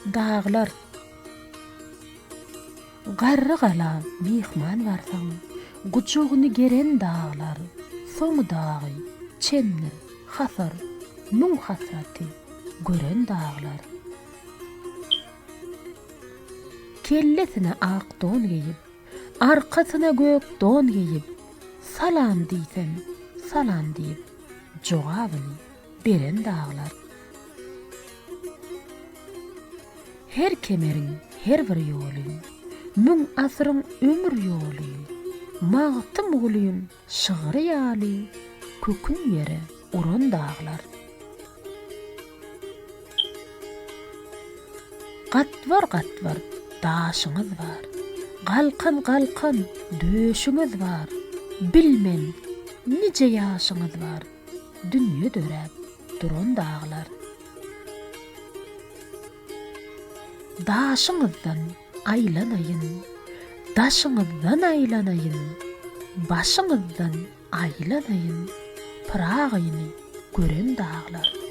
Daglar. Garry gala myhman barsaň, Gujagyny geren daglar, Soňy dagy, çendir, Hasar, Müň hasraty gören daglar. Kellesine ak don geýip, Arkasyna gök don geýip, Salam diýsem, salam diýip, Jogabyny beren daglar. Her kemeriň her bir ýoly, Müň asyryň ömür ýoly, Magtymgulyň şygry ýaly Kökün ýere uran daglar. Gatbar-gatbar daşyňyz bar, Galkan-galkan döşüňiz bar, Bilmen, nije ýaşyňyz bar, Dünýe döräp duran daglar. Daşyňyzdan aýlanaýyn, Daşyňyzdan aýlanaýyn, Başyňyzdan aýlanaýyn, Pyragyny gören daglar.